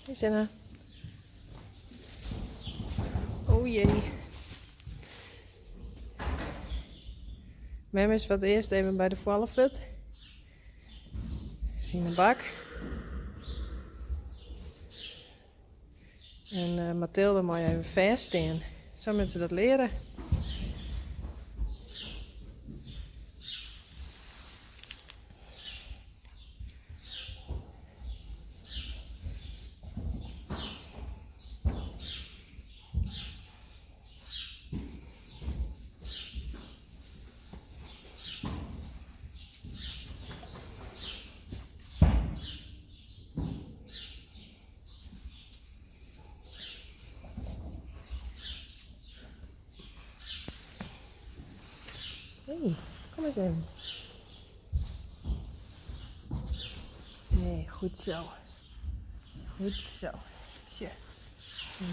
Hey Senna. Oh jee. Mem is foar it earst even by de foalefut. Syn de bak. En eh, Mathilde mei even fêststean. Sa moat se dat leare. Hey, kom eens even. Hey, goed zo. Goed zo. Tje.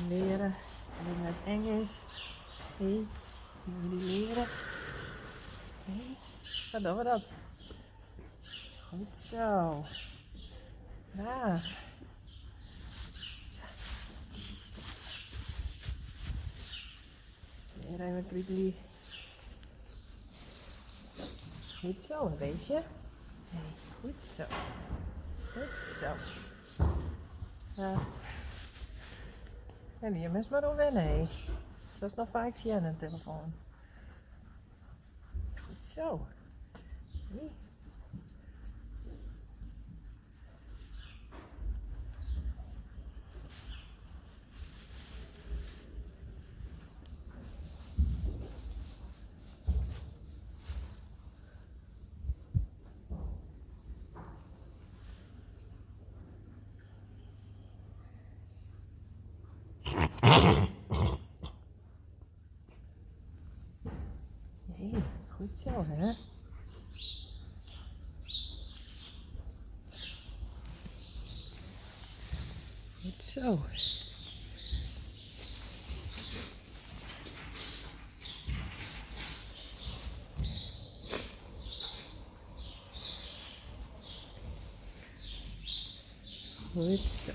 Leren. Dat het net eng is. Hey, die leren. Hey, zo doen we dat. Goed zo. Braaf. Zo. Weer even kriebeli. Goed zo, een beestje. Hey, goed zo. Goed zo. Ja. En hier moest maar oan wenne, hé. Sa noch faak sjen in de telefoan. Goed zo. Hey. Nee, goed zo, hè? Goed zo. Goed zo.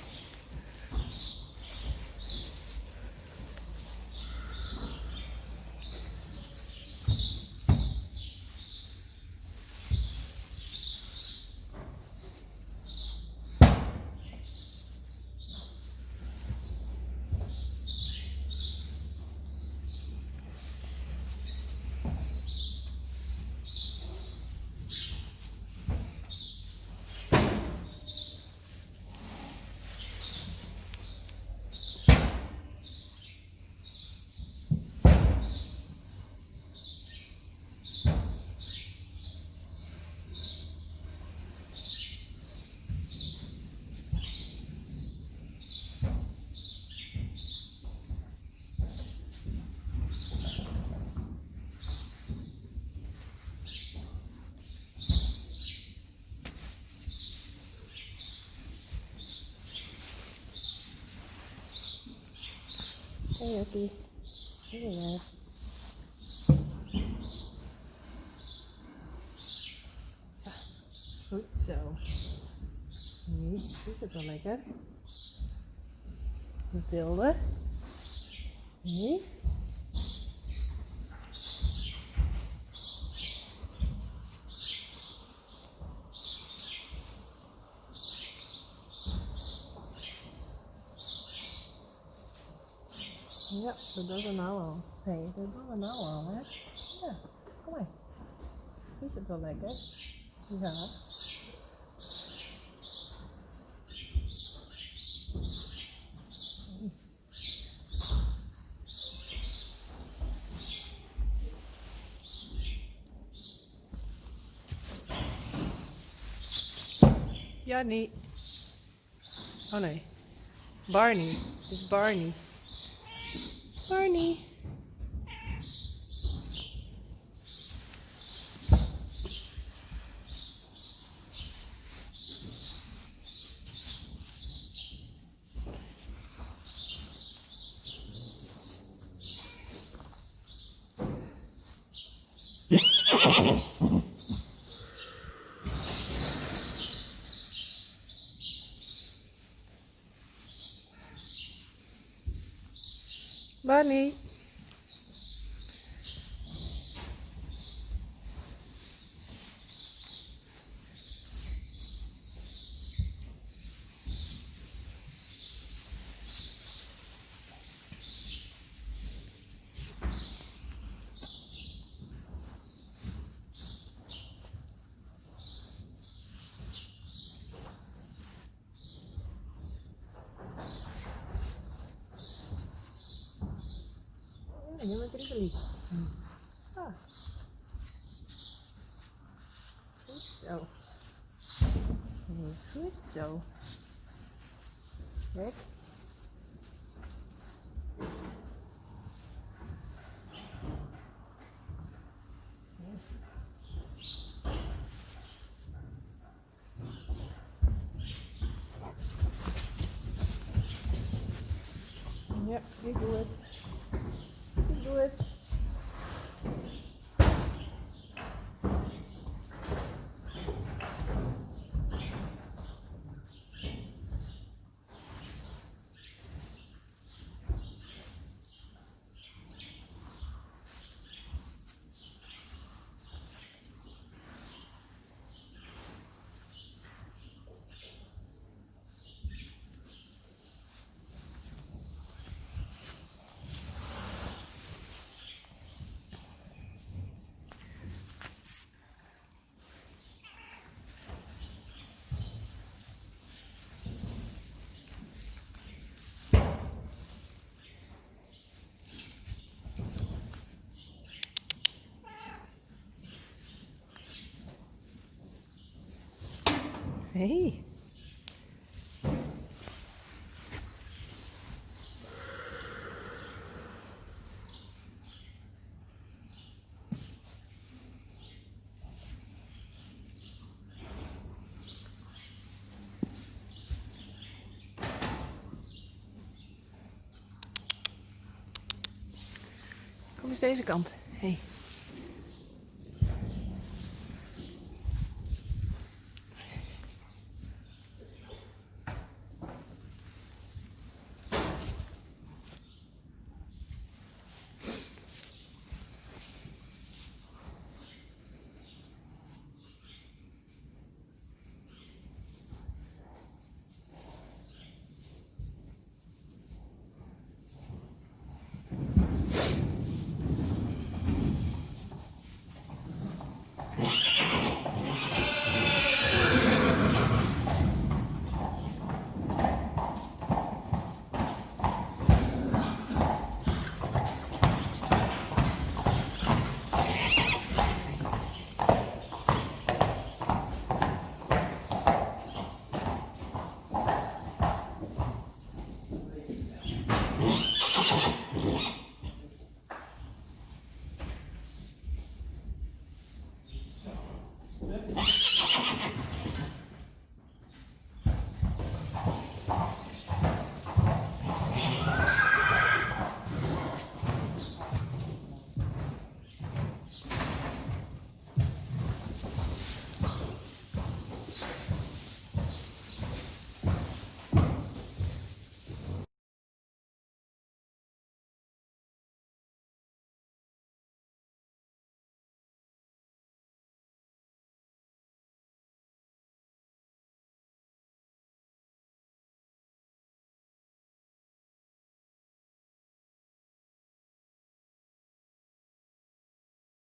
Hey Jackie. Hey there. Goed zo. Nu is het wel lekker. Mathilde. Nee. Ja, dat dogge we no al. Hé, dat dogge we no al, hè? Ja, kom maar. Is het wel lekker? Ja. Jannie. Oh nee. Barney. Het is Barney. Barney. Barney. Ja, je bent kriebelig. Ah. Goed zo. Goed zo. Kijk. Ja, ik doe het. Ik doe het. Hey. Kom eens deze kant. Hey.